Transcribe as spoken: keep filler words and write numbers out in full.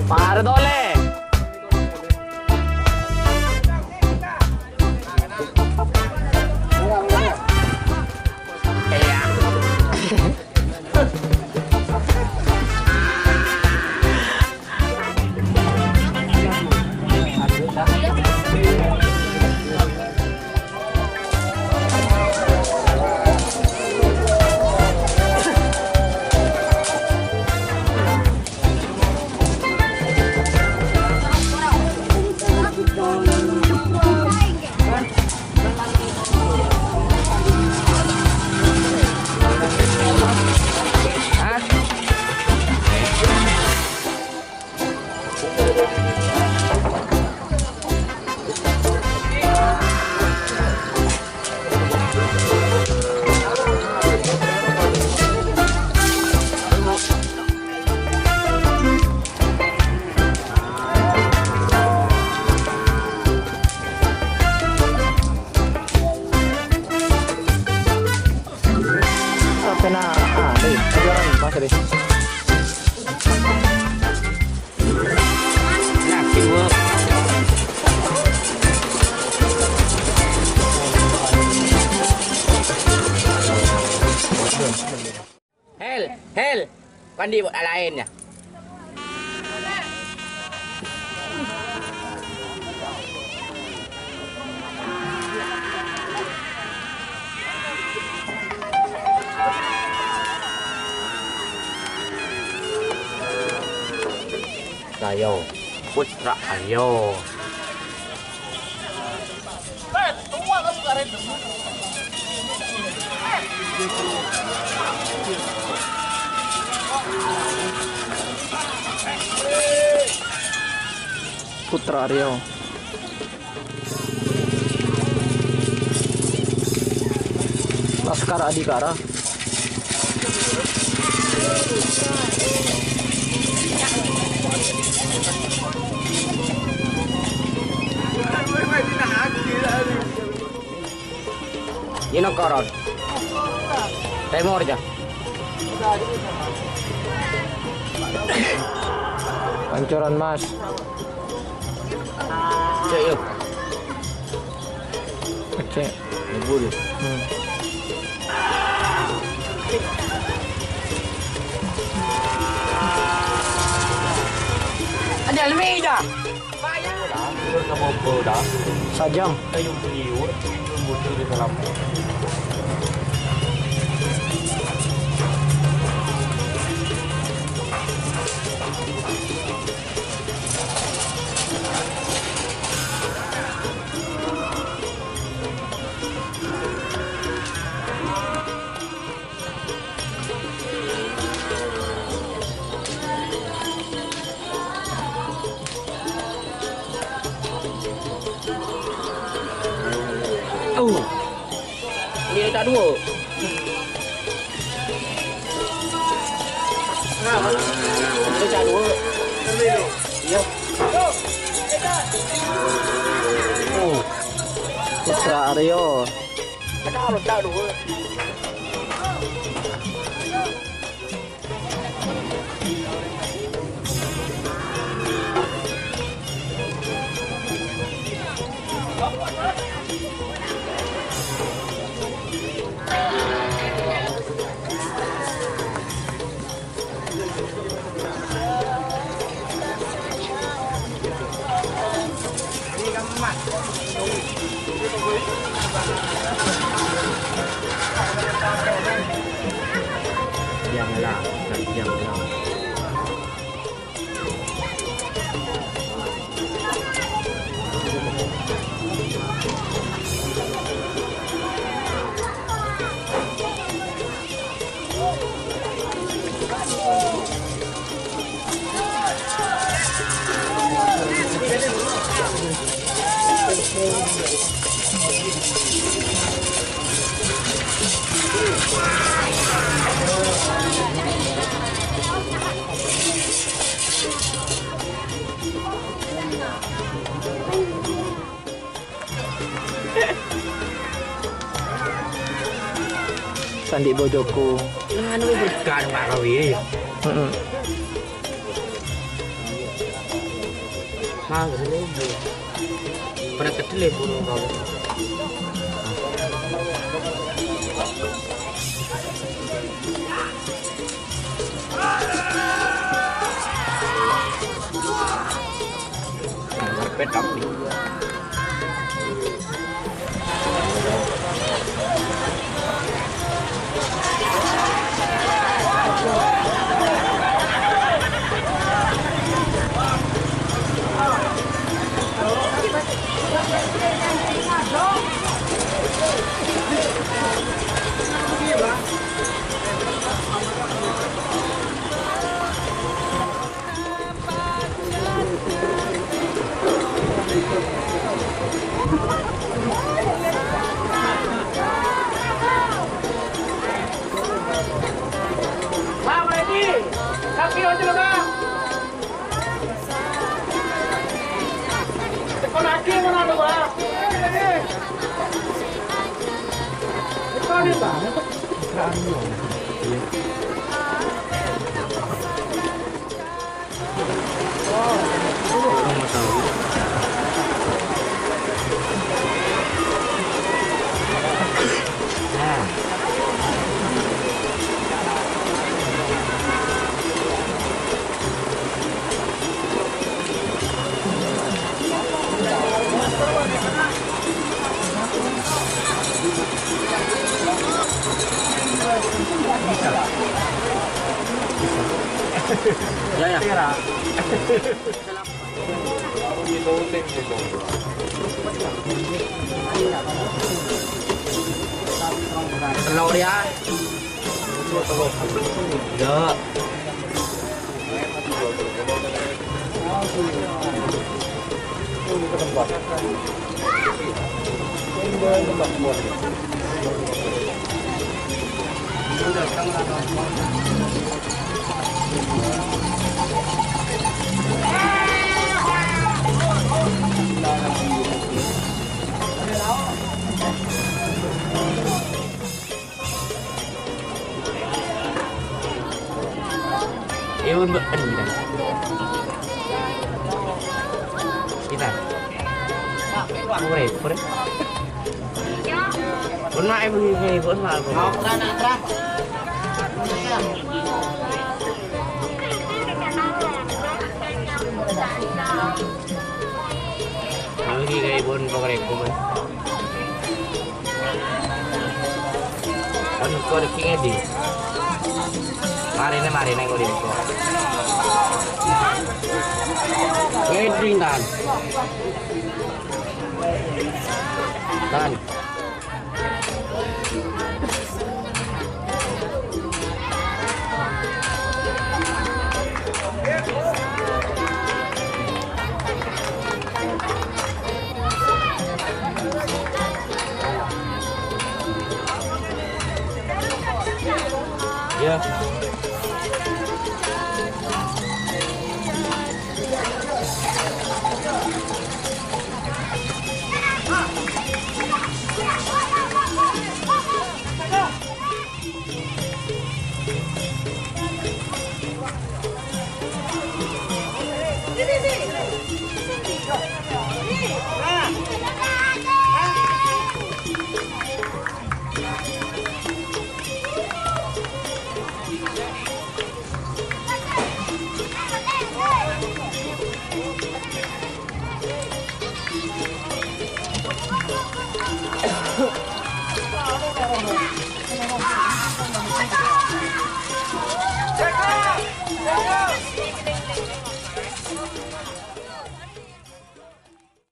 Para tole. Iya. Sampe' na, ah, deh, ajaran, Mas, deh. Hel, Hel, kan di laen ya. Ayo, Putra, ayo. Putra Aryo. Laskar Adhikara. Ino koron. Temor, ja. Pancoran, Mas. Cek, yuk. Cek. Ngebul. Hmm. Ada lebih dah. Sajam. Oh. Ini tak dua. Ini tak dua. Iya. Oh. Putra Aryo. Sandi bojoku. Anu berkah Pak Rawi ya. Heeh. Mangga sini. Pernah kedele burung kau. Karpet tapi. Bang, Redi, sapi aja lo, Bang. Tekan lagi mana lo, Bang? Tekan nih, Bang. Ya, ya. Telur ya. Ya. Ewan beken kita. Kita. Kore, kore. Pun mak ibu ini, pun mak ibu. Mau kerana terang. Lagi kayak pun kore, kore. Kan engko' dhâggi' ngèdhing. Marèna, marèna engko' dhâggi' engko'. Ngèdhing, Tan. Tan. Ya,